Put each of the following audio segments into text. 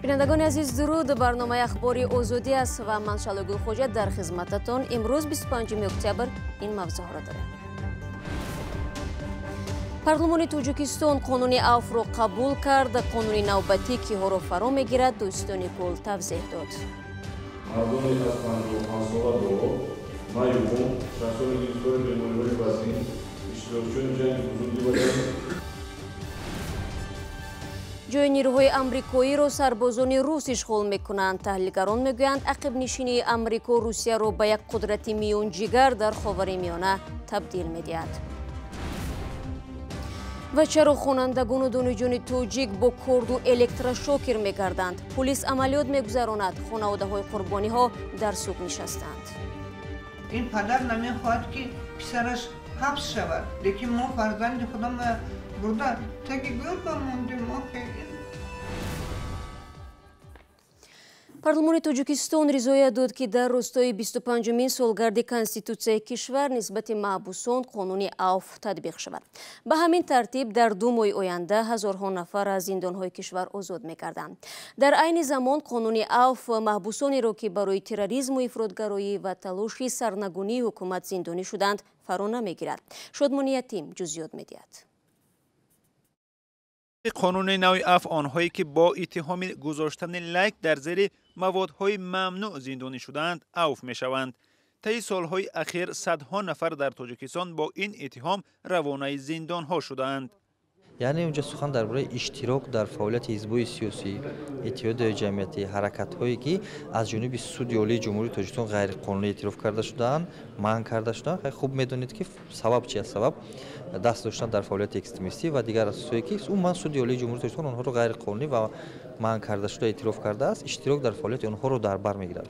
Бинандагони азиз, дуруд. Барномаи ахбори Озодӣ аст ва ман Шалои Гулхоҷа дар хизмататон. Имрӯз 25 октябр ин мавзӯъҳоро дорем. Парлумони Тоҷикистон қонуни авфро қабул кард. Қонуни навбатӣ киҳоро фаро мегирад, дӯстони кул тавзеҳ дод. Мардони аз 55 сола боло, маъюбон, шахсони гирифтори бемориҳои вазнин, иштирокчиёни ҷанги бузурги Ватан. Ҷои нирӯҳои амрикоиро сарбозони рус ишғол мекунанд. Таҳлилгарон мегӯянд, ақибнишинии Амрико Русияро ба як қудрати миёнҷигар дар Ховари Миёна табдил медиҳад. Ва чаро хонандагону донишҷӯёни тоҷик бо корду электрошокер мегарданд? Пулис амалиёт мегузаронад. Хонаводаҳои қурбониҳо дар суг нишастанд. Ин падар намехоҳад, ки писараш ҳабс шавад, лекин мо фарзанди худама бурда таги гӯр ба мондем. Парлумони Тоҷикистон ризоят дод, ки дар ростои 25-умин солгарди Конститутсияи кишвар нисбати маҳбусон қонуни авф татбиқ шавад. Ба ҳамин тартиб дар 2 моҳи оянда ҳазорҳо нафар аз зиндонҳои кишвар озод мекарданд. Дар айни замон қонуни авф маҳбусонеро, ки барои терроризму ифротгароӣ ва талоши сарнагунии ҳукумат зиндонӣ шуданд, фаро намегирад. Шодмони Ятим ҷузъиёт медиҳад. Қонуни нави аф онҳое ки бо иттиҳоми гузоштани лайк дар зери маводҳои мамнӯъ зиндонӣ шудаанд, авф мешаванд. Таи солҳои ахир садҳо нафар дар Тоҷикистон бо ин иттиҳом равонаи зиндонҳо шудаанд. Яъне унҷа сухан дар бораи иштирок дар фаъолияти ҳизбҳои сиёсӣ, иттиҳодияи ҷамъиятӣ, ҳаракатҳое ки аз ҷониби Суди Олии Ҷумҳурии Тоҷикистон ғайриқонунӣ эътироф карда шудаанд, манъ карда шудаанд. Хуб медонед, ки сабаб чи аст? Сабаб даст доштан дар фаъолияти экстремистӣ ва дигар асосҳое ки умуман Суди Олии Ҷумҳурии Тоҷикистон онҳоро ғайриқонунӣ ва манъ карда шуда эътироф кардааст, иштирок дар фаъолияти онҳоро дар бар мегирад.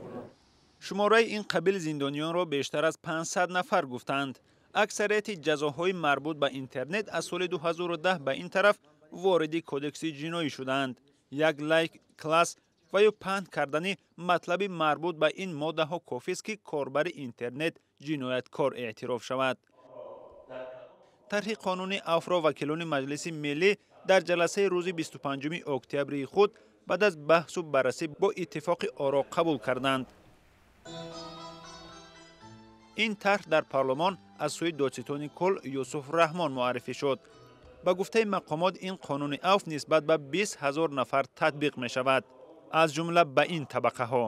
Шумораи ин қабил зиндониёнро бештар аз 500 нафар гуфтанд. Аксарияти ҷазоҳои марбут ба интернет аз соли 2010 ба ин тараф вориди кодекси ҷиноӣ шудаанд. Як лайк, класс ва ё паҳн кардани матлаби марбут ба ин моддаҳо кофист, ки корбари интернет ҷинояткор эътироф шавад. Тарҳи қонуни авфро вакилони Маҷлиси Миллӣ дар ҷаласаи рӯзи 25 октябри худ баъд аз баҳсу баррасӣ бо иттифоқи оро қабул карданд. Ин тарҳ дар парлумон аз сӯи додситони кул Юсуф Раҳмон муаррифӣ шуд. Ба гуфтаи мақомот, ин қонуни авф нисбат ба 20 ҳазор нафар татбиқ мешавад, аз ҷумла ба ин табақаҳо.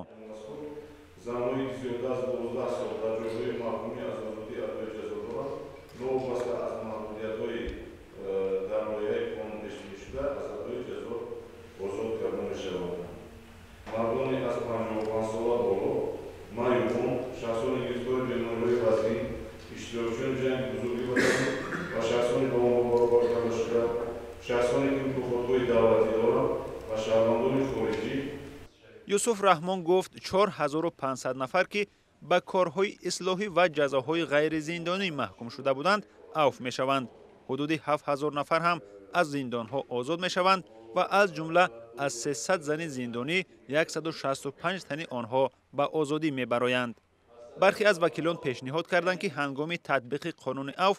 Занҳои зиёда аз 12 сол дар ҷойҳои маҳрумӣ аз озодӣ адои ҷазо доранд, новобаста аз маҳдудиятҳои дар лоиҳаи қонун пешбинишуда аз адои ҷазо озод карда мешаванд. Мардони аз 55 сола боло, маъюбон, шахсони гирифтори бемориҳои вазнин, иштирокчиёни ҷанги бузурги Ватан ва шахсони ба онҳо баробар карда шуда, шахсоне ки мукофотҳои давлатӣ доранд ва шаҳрвандони хориҷӣ. Юсуф Раҳмон гуфт, 4500 нафар, ки ба корҳои ислоҳӣ ва ҷазоҳои ғайризиндонӣ маҳкум шуда буданд, авф мешаванд. Ҳудуди 7000 нафар ҳам аз зиндонҳо озод мешаванд ва аз ҷумла аз 300 зани зиндонӣ 165 тани онҳо ба озодӣ мебароянд. Бархе аз вакилон пешниҳод карданд, ки ҳангоми татбиқи қонуни авф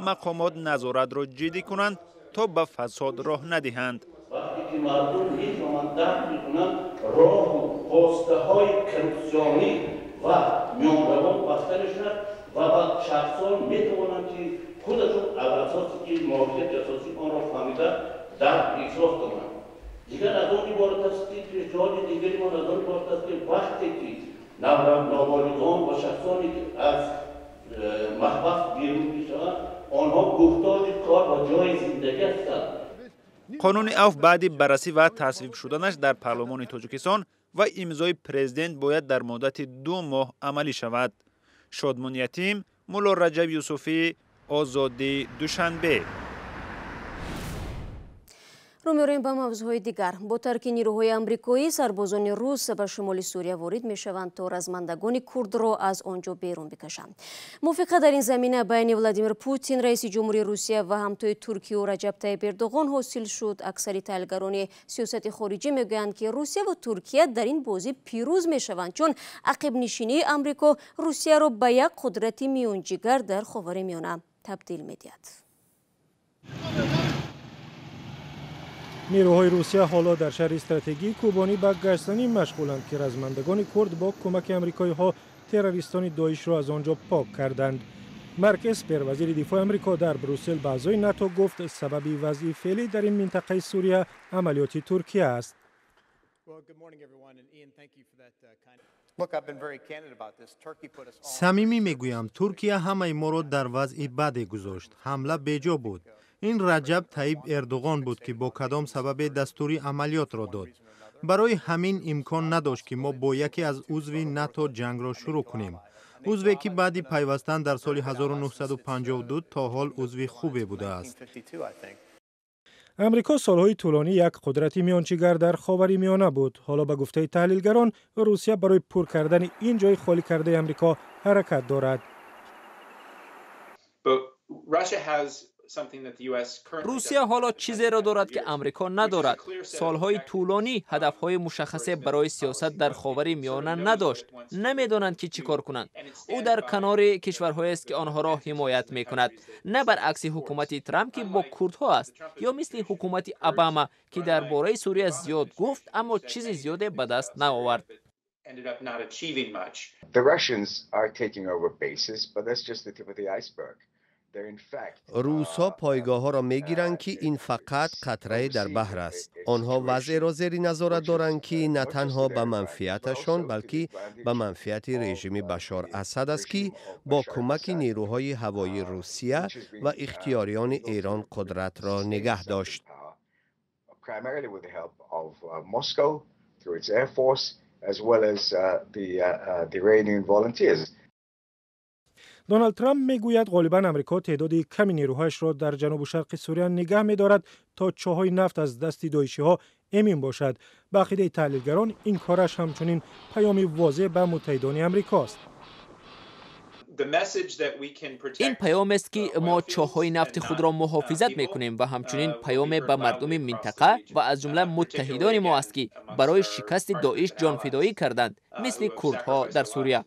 мақомот назоратро ҷиддӣ кунанд, то ба фасод роҳ надиҳанд. Вақте ки мардум мефаҳманд, дарк мекунанд, роҳу воситаҳои коррупсионӣ ва миёнравон баста мешавад ва ба шахсон метавонанд, ки худашон аз асоси ки моҳияти асосии онро фаҳмида дарк эҳсос кунанд. Дигар аз он иборат аст, ки пешниҳоди дигари мо аз он иборат аст, ки вақте ки ноболиғон ва шахсоне ки аз маҳбас берун мешаванд, онҳо муҳтоҷи кор ва ҷои зиндагӣ ҳастанд. Қонуни авф баъди баррасӣ ва тасвиб шуданаш дар парлумони Тоҷикистон ва имзои президент бояд дар муддати 2 моҳ амалӣ шавад. Шодмон Ятим, Мулло Раҷаб Юсуфӣ, Озодӣ, Душанбе. Рӯ меорем ба мавзӯъҳои дигар. Бо тарки нирӯҳои амрикоӣ сарбозони рус ба шимоли Сурия ворид мешаванд, то размандагони курдро аз он ҷо берун бикашанд. Мувофиқа дар ин замина байни Владимир Путин, раиси ҷумҳури Русия, ва ҳамтои Туркию Раҷаб Тайиб Эрдоғон ҳосил шуд. Аксари таҳлилгарони сиёсати хориҷӣ мегӯянд, ки Русия ва Туркия дар ин бозӣ пирӯз мешаванд, чун ақибнишинии Амрико Русияро ба як қудрати миёнҷигар дар Ховари Миёна табдил медиҳад. Нерӯҳои Русия ҳоло дар шаҳри стратегии Кубонӣ ба гаштзанӣ машғуланд, ки размандагони курд бо кӯмаки амрикоиҳо террористони Доишро аз он ҷо пок карданд. Марк Эспер, вазири дифои Амрико, дар Брюссел ба аъзои НАТО гуфт, сабаби вазъи феълӣ дар ин минтақаи Сурия амалиёти Туркия аст. Самимӣ мегӯям, Туркия ҳамаи моро дар вазъи баде гузошт. Ҳамла беҷо буд. Ин Раҷаб Таиб Эрдуғон буд, ки бо кадом сабабе дастури амалиётро дод. Барои ҳамин имкон надошт, ки мо бо яке аз узви НАТО ҷангро шурӯъ кунем, узве ки баъди пайвастан дар соли 1952 то ҳол узви хубе будааст. Амрико солҳои тӯлонӣ як қудрати миёнчигар дар Ховари Миёна буд. Ҳоло, ба гуфтаи таҳлилгарон, Русия барои пур кардани ин ҷои холӣ кардаи Амрико ҳаракат дорад. Русия ҳоло чизеро дорад, ки Амрико надорад. Солҳои тӯлонӣ ҳадафҳои мушаххасе барои сиёсат дар Ховари Миёна надошт. Намедонанд, ки чӣ кор кунанд. Ӯ дар канори кишварҳоест, ки онҳоро ҳимоят мекунад, на баръакси ҳукумати Трамп, ки бо курдҳо аст, ё мисли ҳукумати Обама, ки дар бораи Сурия зиёд гуфт, аммо чизи зиёде ба даст наовард. Рӯсҳо пойгоҳҳоро мегиранд, ки ин фақат қатрае дар баҳр аст. Онҳо вазъеро зери назорат доранд, ки на танҳо ба манфиаташон, балки ба манфиати режими Башор Асад аст, ки бо кӯмаки нерӯҳои ҳавоии Русия ва ихтиёриёни Эрон қудратро нигаҳ дошт. Доналд Трамп мегӯяд, ғолибан Амрико теъдоди ками нерӯҳояшро дар ҷанубу шарқи Сурия нигаҳ медорад, то чоҳҳои нафт аз дасти доишиҳо эмин бошад. Ба ақидаи таҳлилгарон, ин кораш ҳамчунин паёми возеҳ ба муттаҳидони Амрикост. Ин паёмест, ки мо чоҳҳои нафти худро муҳофизат мекунем, ва ҳамчунин паёме ба мардуми минтақа ва аз ҷумла муттаҳидони мо аст, ки барои шикасти Доиш ҷонфидоӣ карданд, мисли курдҳо дар Сурия.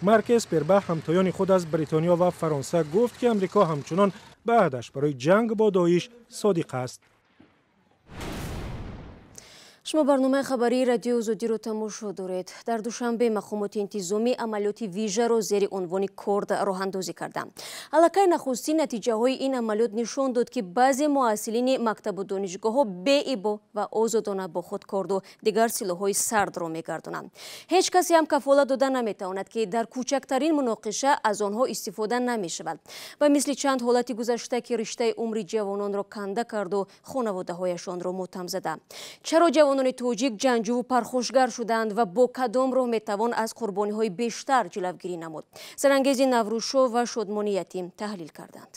Марк Эспер ба ҳамтоёни худ аз Бритониё ва Фаронса гуфт, ки Амрико ҳамчунон ба аҳдаш барои ҷанг бо Доиш содиқ аст. Шумо барномаи хабарии Радиои Озодиро тамошо доред. Дар Душанбе мақомоти интизомӣ амалиёти вижаро зери унвони корд роҳандозӣ карданд. Аллакай нахустин натиҷаҳои ин амалиёт нишон дод, ки баъзе муҳассилини мактабу донишгоҳҳо беибо ва озодона бо худ корду дигар силоҳҳои сардро мегардонанд. Ҳеҷ касе ҳам кафолат дода наметавонад, ки дар кӯчактарин муноқиша аз онҳо истифода намешавад. Ба мисли чанд ҳолати гузашта, ки риштаи умри ҷавононро канда карду хонаводаҳояшонро мотам зада. Чаро ҷавонони тоҷик ҷанҷуву пархошгар шуданд ва бо кадом роҳ метавон аз қурбониҳои бештар ҷилавгирӣ намуд? Сарангези Наврӯзшо ва Шодмони Ятим таҳлил карданд.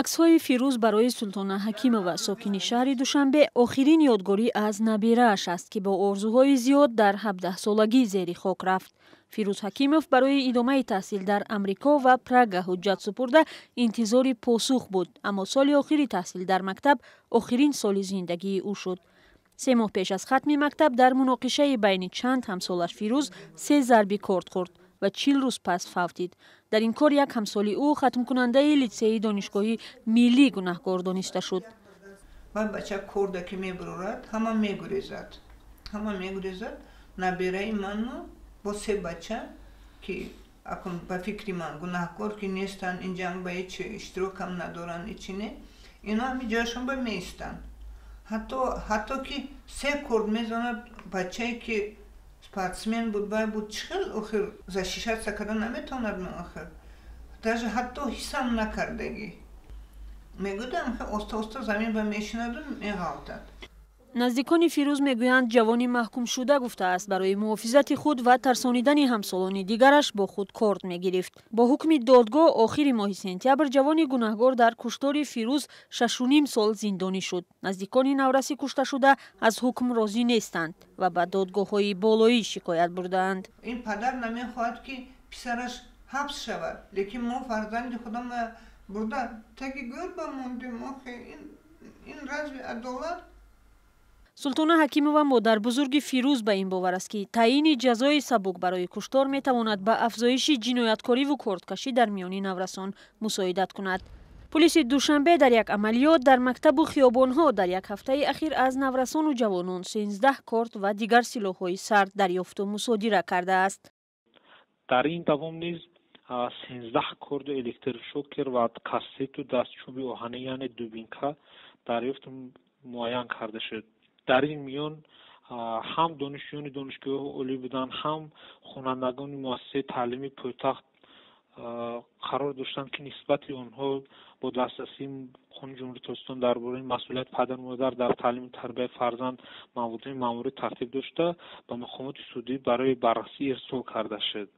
Аксҳои Фирӯз барои Султона Ҳакимова, сокини шаҳри Душанбе, охирин ёдгорӣ аз набирааш аст, ки бо орзуҳои зиёд дар 17-солагӣ зери хок рафт. Фирӯз Ҳакимов барои идомаи таҳсил дар Амрико ва Прага ҳуҷҷат супурда интизори посух буд, аммо соли охири таҳсил дар мактаб охирин соли зиндагии ӯ шуд. 3 моҳ пеш аз хатми мактаб дар муноқишаи байни чанд ҳамсолаш Фирӯз 3 зарби корд хӯрд ва 40 рӯз пас фавтид. Дар ин кор як ҳамсоли ӯ, хатмкунандаи литсеи донишгоҳи миллӣ, гунаҳкор дониста шуд. Вай бача корда ки мебурорад, ҳама мегурезад. Ҳама мегурезад. Набираи ману бо 3 бача, ки акун ба фикри ман гунаҳкор ки нестанд, ин ҷанг ба ҳеҷ иштирокам надоранд, ҳечи не, ино ҳами ҷояшон ба меистанд. Ҳатто ки 3 корд мезанад, бачае ки спортсмен буд, вай буд, чӣ хел охир защищаться карда наметавонад ме охир. Даже ҳатто ҳиссам накардагӣ. Мегӯдам, оста-оста замин ба мешинаду меғалтад. Наздикони Фирӯз мегӯянд, ҷавони маҳкумшуда гуфтааст, барои муҳофизати худ ва тарсонидани ҳамсолони дигараш бо худ корд мегирифт. Бо ҳукми додгоҳ охири моҳи сентябр ҷавони гунаҳгор дар куштори Фирӯз 6,5 сол зиндонӣ шуд. Наздикони навраси кушташуда аз ҳукм розӣ нестанд ва ба додгоҳҳои болоӣ шикоят бурдаанд. Ин падар намехоҳад, ки писараш ҳабс шавад, лекин мо фарзанди худамро бурда таги гӯр ба мондем. Охи ин разве адолат? Султона Ҳакимова, модарбузурги Фирӯз, ба ин бовар аст, ки таъйини ҷазои сабук барои куштор метавонад ба афзоиши ҷинояткориву кордкашӣ дар миёни наврасон мусоидат кунад. Пулиси Душанбе дар як амалиёт дар мактабу хиёбонҳо дар як ҳафтаи ахир аз наврасону ҷавонон 13 корд ва дигар силоҳҳои сард дарёфту мусодира кардааст. Дар ин давом низ 13 корду электрошокер ва кассету дастчӯби оҳанӣ, яъне дубинка, дарёфту муайян карда шуд. Дар ин миён ҳам донишҷӯёни донишгоҳи олӣ буданд, ҳам хонандагони муассисаи таълимии пойтахт қарор доштанд, ки нисбати онҳо бо дастрасии Қонуни Ҷумҳурии Тоҷикистон дар бораи масъулияти падару модар дар таълиму тарбияи фарзанд маводҳои маъмурӣ тартиб дошта, ба мақомоти судӣ барои баррасӣ ирсол карда шуд.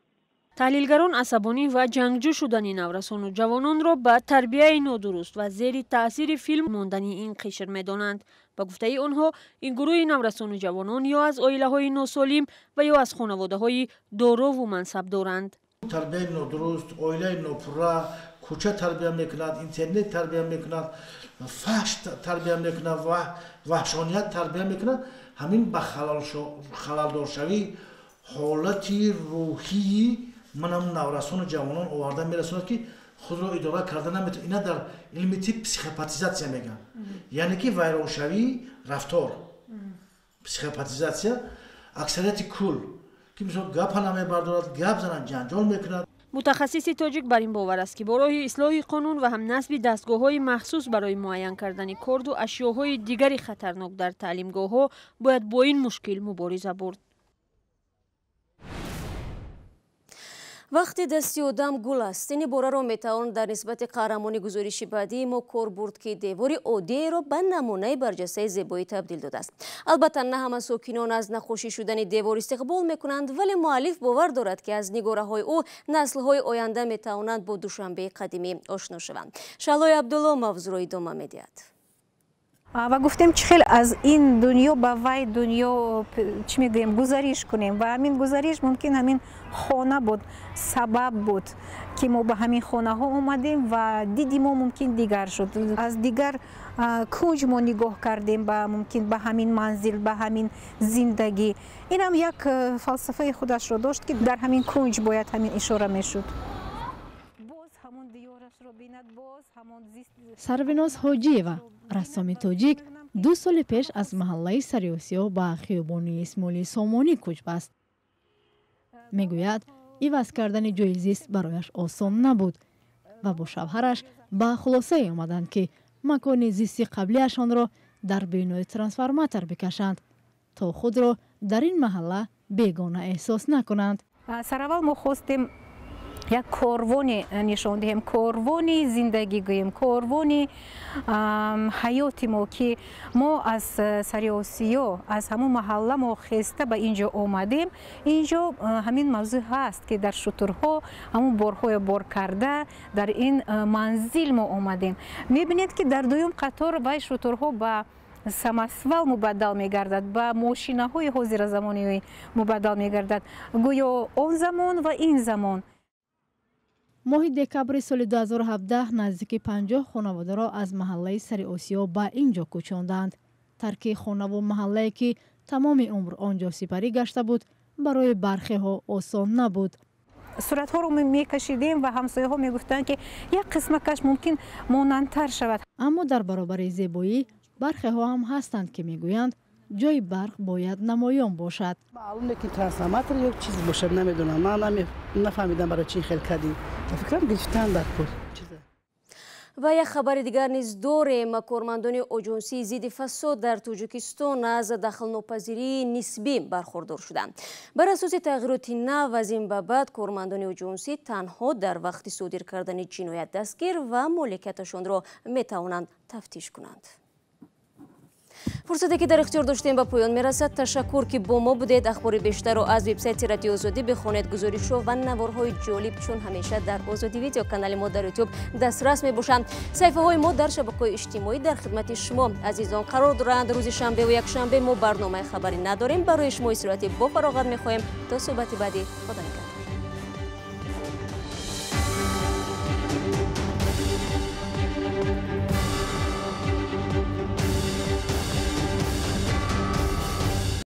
Таҳлилгарон асабонӣ ва ҷангҷӯ шудани наврасону ҷавононро ба тарбияи нодуруст ва зери таъсири филм мондани ин қишр медонанд. Ба гуфтаи онҳо, ин гурӯҳи наврасону ҷавонон ё аз оилаҳои носолим ва ё аз хонаводаҳои дорову мансаб доранд. Тарбияи нодуруст, оилаи нопурра, кӯча тарбия мекунад, интернет тарбия мекунад, фаҳш тарбия мекунад ва ваҳшоният тарбия мекунад. Ҳамин ба халалдоршавии ҳолати рӯҳии манам наврасону ҷавонон оварда мерасонад, ки худро идора карда наметавонад. Ина дар илми тиб психопатизатсия мегӯянд, яъне ки вайроншавии рафтор. Психопатизатсия аксарияти кул, ки мисол гапа намебардорад, гап занад ҷанҷол мекунад. Мутахассиси тоҷик бар ин бовар аст, ки бо роҳи ислоҳи қонун ва ҳам насби дастгоҳҳои махсус барои муайян кардани корду ашёҳои дигари хатарнок дар таълимгоҳҳо бояд бо ин мушкил мубориза бурд. Вақти дасти одам гул аст. Ин ибораро метавон дар нисбати қаҳрамони гузориши баъдии мо кор бурд, ки девори оддиеро ба намунаи барҷастаи зебоӣ табдил додааст. Албатта, на ҳама сокинон аз наққошӣ шудани девор истиқбол мекунанд, вале муаллиф бовар дорад, ки аз нигораҳои ӯ наслҳои оянда метавонанд бо Душанбеи қадимӣ ошно шаванд. Шаҳлои Абдулло мавзӯъро идома медиҳад. Ва гуфтем, чӣ хел аз ин дунё ба вай дунё, чӣ мегӯем, гузариш кунем. Ва ҳамин гузариш мумкин ҳамин хона буд, сабаб буд, ки мо ба ҳамин хонаҳо омадем ва диди мо мумкин дигар шуд. Аз дигар кунҷ мо нигоҳ кардем ба мумкин ба ҳамин манзил, ба ҳамин зиндагӣ. Инам як фалсафаи худашро дошт, ки дар ҳамин кунҷ бояд ҳамин ишора мешуд. Сарвиноз Ҳоҷиева, рассоми тоҷик, 2 соли пеш аз маҳаллаи Сариосиё ба хиёбони Исмоили Сомонӣ кӯч баст. Мегӯяд, иваз кардани ҷои зист барояш осон набуд ва бо шавҳараш ба хулосае омаданд, ки макони зисти қаблиашонро дар бинои трансформатор бикашанд, то худро дар ин маҳалла бегона эҳсос накунанд. Сараввал мо хостем як корвоне нишон диҳем, корвони зиндагӣ гӯем, корвони ҳаёти мо, ки мо аз Сариосиё, аз ҳамон маҳалла мо хеста ба ин ҷо омадем. Ин ҷо ҳамин мавзӯъ ҳаст, ки дар шутурҳо ҳамон борҳоя бор карда дар ин манзил мо омадем. Мебинед, ки дар дуюм қатор вай шутурҳо ба самосвал мубаддал мегардад, ба мошинаҳои ҳозиразамонӣ мубаддал мегардад, гӯё он замон ва ин замон. Моҳи декабри соли 2017 наздики 50 хонаводаро аз маҳаллаи Сариосиё ба ин ҷо кӯчонданд. Тарки хонаву маҳаллае, ки тамоми умр он ҷо сипарӣ гашта буд, барои бархеҳо осон набуд. Суратҳоро мекашидем ва ҳамсояҳо мегуфтанд, ки як қисмакаш мумкин монандтар шавад. Аммо дар баробари зебоӣ бархеҳо ҳам ҳастанд, ки мегӯянд, ҷои барқ бояд намоён бошад. Маълум не, ки трансформатор ё чиз бошад, намедонам. Ман нафаҳмидам, барои чӣ хел кардем. Фикрам гирифтан дар кор. Ва як хабари дигар низ дорем. Кормандони оҷонсии зидди фасод дар Тоҷикистон аз дахлнопазирии нисбӣ бархурдор шуданд. Бар асоси тағйироти нав, аз ин ба баъд кормандони оҷонсӣ танҳо дар вақти содир кардани ҷиноят дастгир ва моликияташонро метавонанд тафтиш кунанд. Фурсате, ки дар ихтиёр доштем, ба поён мерасад. Ташаккур, ки бо мо будед. Ахбори бештарро аз вебсайти Радиои Озодӣ бихонед. Гузоришҳо ва наворҳои ҷолиб чун ҳамеша дар Озодӣ видео канали мо дар Ютуб дастрас мебошанд. Саҳифаҳои мо дар шабакаҳои иҷтимоӣ дар хидмати шумо азизон қарор доранд. Рӯзи шанбе ва якшанбе мо барномаи хабарӣ надорем. Барои шумо истироҳати бо фароғат мехоҳем. То суҳбати баъдӣ, Худо нигаҳдор.